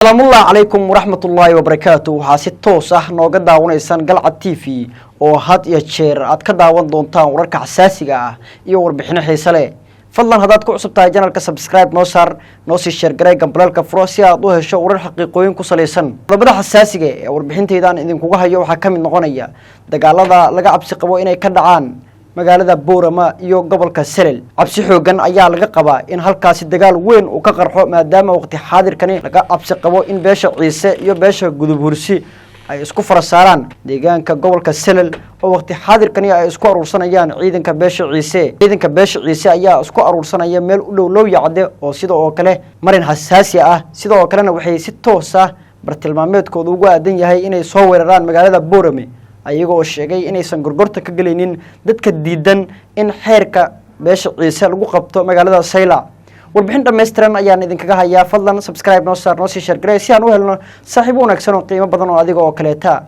Asalaamullahi calaykum waraxmatullaahi wabarakaatu. Waxaa si toos ah nooga daawanaysaan Galcad TV oo had iyo jeer aad ka daawan doontaan wararka xasaasiga ah iyo warbixino xiise leh. Fadlan, haddaad ku cusub tahay channelka, subscribe noo saar, noo sii share garee, gambaleelka furo si aad u hesho warar xaqiiqooyin ku salaysan. Qodobada xasaasiga ee warbixintaydan idinkuga hayo waxaa ka mid noqonaya dagaalada laga cabsi qabo inay ka dhacaan magaalada Boorama iyo gobolka Selel. Cabsi xoogan ayaa laga qabaa in halkaasi dagaal weyn uu ka qarxo, maadaama waqti xaadirkani laga cabsi qabo in beesha Ciise iyo beesha Gudub Hursi ay isku fara saaraan deegaanka gobolka Selel, oo waqti xaadirkani ay isku aruursanayaan ciidanka beesha Ciise. Ciidanka beesha Ciise ayaa isku aruursanaya meel u dhow Lowya Cadde, oo sida oo kale marin xasaasi ah. Sidoo kalena waxay si toos ah bartilmaameedkooda ugu aadan yahay inay soo weeraraan magaalada Boorame, ayagoo sheegay inaysan gorgorta ka gelaynin dadka diidan in xeerka beesha Ciise lagu qabto magaalada Saylac. Warbixin dhammaystiran ayaan idinkaga hayaa. Fadlan subscribe noo saar, noo sii share garey si aan u helno saaxiibo wanaagsan oo qiimo badan oo adiga oo kaleeta.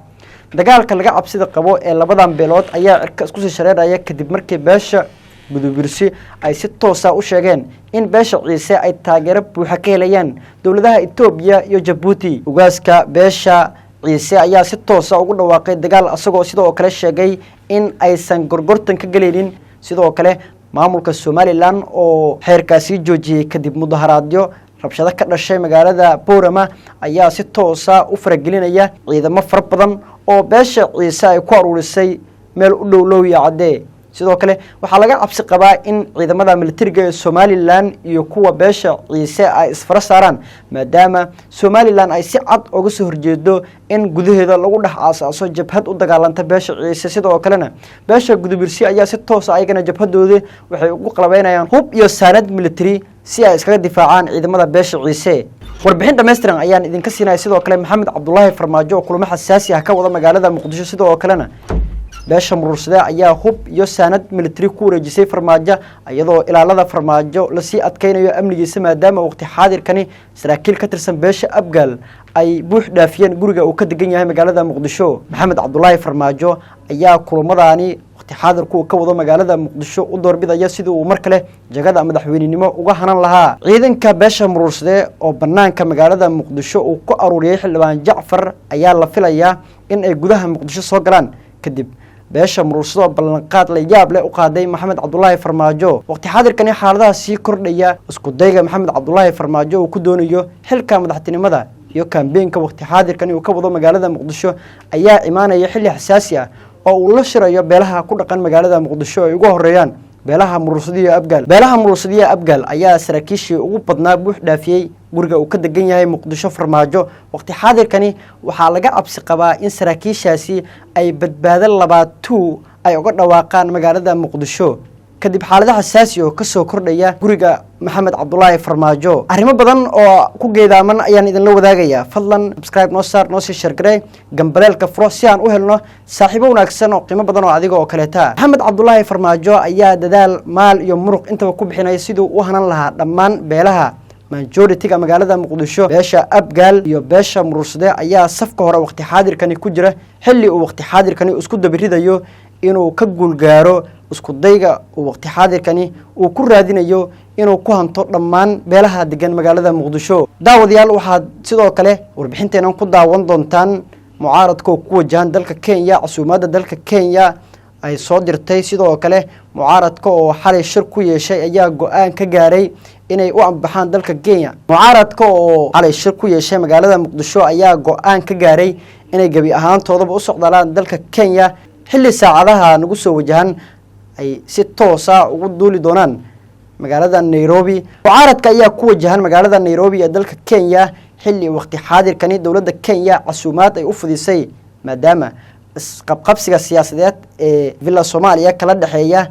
Dagaalka laga cabsida qabo ee labadan beelood ayaa cirka isku sii shareeraya kadib markii beesha Gudubirsi ay si toosa u sheegeen in beesha Ciise ay taageero buuxa ka helayaan dowladaha Etoobiya iyo Jabuuti. Ugaaska beesha Ciise ayaa si toosa ugu dhawaaqay dagaal, asagoo sidoo kale sheegay in aysan gorgortan ka gelaynin. Sidoo kale maamulka Somaliland oo xeerkaasi joojiyey kadib mudaharaadyo rabshado ka dhashay magaalada Boorama ayaa si toosa u faragelinaya ciidamo fara badan oo beesha Ciise ay ku aruurisay meel u dhow Lowya Cadde. Sidoo kale waxaa laga cabsi qabaa in ciidamada militariga ee Somaliland iyo kuwa beesha Ciise ay isfara saaraan, maadaama Somaliland ay si cad uga soo horjeedo in gudaheeda lagu dhex aasaaso jabhad u dagaalanta beesha Ciise. Sidoo kalena beesha Gudubirsi ayaa si toosa ayagana jabhadoodi waxay ugu qalabeynayaan hub iyo saanad military si ay iskaga difaacaan ciidamada beesha Ciise. Warbixin dhammaystiran ayaan idinka siinaya. Sidoo kale Maxamed Cabdulaahi Farmaajo oo kulamo xasaasi ah ka wada magaalada Muqdisho. Sidoo kalena beesha Muruursade ayaa hub iyo saanad military ku wareejisay Farmaajo, iyadoo ilaalada Farmaajo lasii adkeynayo amnigiisa, maadaama waqti xaadirkani saraakiil ka tirsan beesha Abgaal ay buux dhaafiyeen guriga uu ka degan yahay magaalada Muqdisho. Maxamed Cabdulaahi Farmaajo ayaa kulamadaani waqti xaadirku uu ka wado magaalada Muqdisho u doorbidaya sidii uu mar kale jagada madaxweynenimo uga hanan lahaa. Ciidanka beesha Muruursade oo banaanka magaalada Muqdisho uu ku aruuriyey xildhibaan Jacfar ayaa la filayaa in ay gudaha Muqdisho soo galaan, kadib beesha Muruursado ballanqaad la yaab leh u qaaday Maxamed Cabdulaahi Farmaajo. Waqti xaadirkani xaaladaha sii kordhaya, isku dayga Maxamed Cabdulaahi Farmaajo uu ku doonayo xilka madaxtinimada iyo kambeynka waqti xaadirkani uu ka wado magaalada Muqdisho ayaa imaanaya xilli xasaasi ah oo uu la shirayo beelaha ku dhaqan magaalada Muqdisho, ay ugu horeeyaan beelaha Muruursadiyo Abgaal. Beelaha Muruursadiyo Abgaal ayaa saraakiishii ugu badnaa buux dhaafiyey guriga uu ka degan yahay Muqdisho Farmaajo. Waqti xaadirkani waxaa laga cabsi qabaa in saraakiishaasi ay badbaado labaad two ay uga dhawaaqaan magaalada Muqdisho, kadib xaalada xasaasi oo kasoo kordhaya guriga Maxamed Cabdulaahi Farmaajo. Arrimo badan oo ku geedaaman ayaan idinla wadaagayaa. Fadlan subscribe noo saar, noo sii share garee, gambaleelka furo si aan u helno saaxiibo wanaagsan oo qiimo badan oo adiga oo kaleeta. Maxamed Cabdulaahi Farmaajo ayaa dadaal maal iyo muruq intaba ku bixinaya siduu u hanan lahaa dhammaan beelaha majority-ga magaalada Muqdisho. Beesha Abgaal iyo beesha Muruursade ayaa safka hore waqti xaadirkani ku jira, xilli uu waqti xaadirkani isku dabiridayo inuu ka guulgaaro isku dayga uu waqti xaadirkani uu ku raadinayo inuu ku hanto dhammaan beelaha degan magaalada Muqdisho. Daawadayaal, waxaad sidoo kale warbixinteenan ku daawan doontaan mucaaradka oo ku wajahan dalka Kenya, casuumaadda dalka Kenya ay soo dirtay. Sidoo kale mucaaradka oo xalay shir ku yeeshay ayaa go-aan ka gaaray inay u ambaxaan dalka Kenya. Mucaaradka oo xalay shir ku yeeshay magaalada Muqdisho ayaa go-aan ka gaaray inay gebi ahaantoodaba u socdaalaan dalka Kenya, xilli saacadaha nagu soo wajahan ay si toosa ugu duuli doonaan magaalada Nairobi. Mucaaradka ayaa ku wajahan magaalada Nairobi ee dalka Kenya, xilli waqti xaadirkani dowladda Kenya casuumaad ay u fidisay, maadaama isqabqabsiga siyaasadeed ee Villa Soomaaliya kala dhexeeya,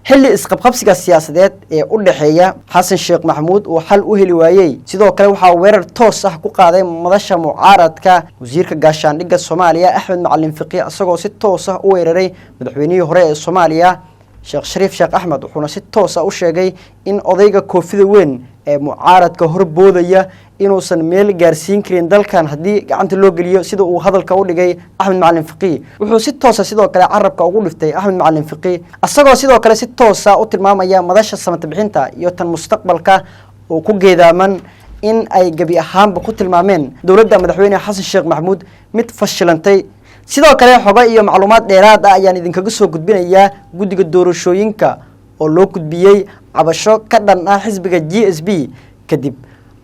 xilli isqabqabsiga siyaasadeed ee u dhexeeya Xasan Sheekh Maxamuud uu xal u heli waayey. Sidoo kale waxaa weerar toos ah ku qaaday madasha mucaaradka wasiirka gaashaandhigga Soomaaliya Axmed Macalin Fiqi, isagoo si toos ah u weeraray madaxweynihii hore ee Soomaaliya Sheekh Shariif Sheekh Axmed. Wuxuuna si toos ah u sheegay in odayga koofida weyn ee mucaaradka horboodaya inuusan meel gaarsiin karin dalkan haddii gacanta loo geliyo, sida uu hadalka u dhigay Axmed Macalin Fiqi. Wuxuu si toosa sidoo kale carabka ugu dhiftay Axmed Macalin Fiqi, isagoo sidoo kale si toosa u tilmaamaya madasha samata bixinta iyo tan mustaqbalka oo ku geedaaman. In ay gebi ahaanba ku tilmaameen dowladda Madaxweyne Xasan Sheekh Maxamuud mid fashilantay. Sidoo kale, xogo iyo macluumaad dheeraad ah ayaan idinkaga soo gudbinayaa guddiga doorashooyinka oo loo gudbiyey cabasho ka dhan ah xisbiga GSP, kadib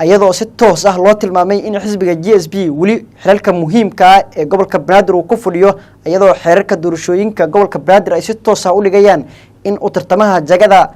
iyadoo si toos ah loo tilmaamay in xisbiga GSP weli xilalka muhiimka ah ee gobolka Banaadir uu ku fadhiyo, iyadoo xeerarka doorashooyinka gobolka Banaadir ay si toos ah u dhigayaan in uu tartamaha jagada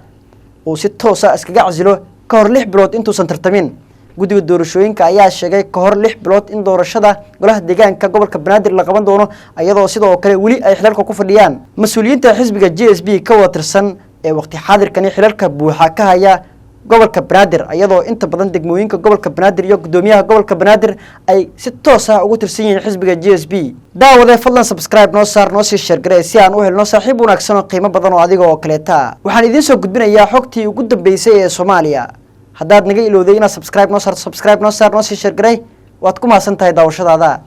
uu si toos ah iskaga casilo ka hor 6 bilood intuusan tartamin. Guddiga doorashooyinka ayaa sheegay ka hor 6 bilood in doorashada golaha deegaanka gobolka Banaadir la qaban doono, iyadoo sidoo kale weli ay xilalka ku fadhiyaan mas-uuliyiinta xisbiga GSP ka wada tirsan ee waqti xaadirkani xilalka buuxa ka haya gobolka Banaadir, iyadoo inta badan degmooyinka gobolka Banaadir iyo guddoomiyaha gobolka Banaadir ay si toos ah ugu tirsan yihiin xisbiga GSP. Daawade, fadlan subscribe noo saar, noo sii share garee, si aan u helno saaxiib wanaagsan oo qiimo badan oo adiga oo kaleeta. Waxaan idiin soo gudbinayaa xogtii ugu dambeysay ee Soomaaliya. Haddaad naga ilowday inaad subscribe noo saarto, subscribe noo saar, noo sii share garey. Waad ku mahadsan tahay daawashadaada.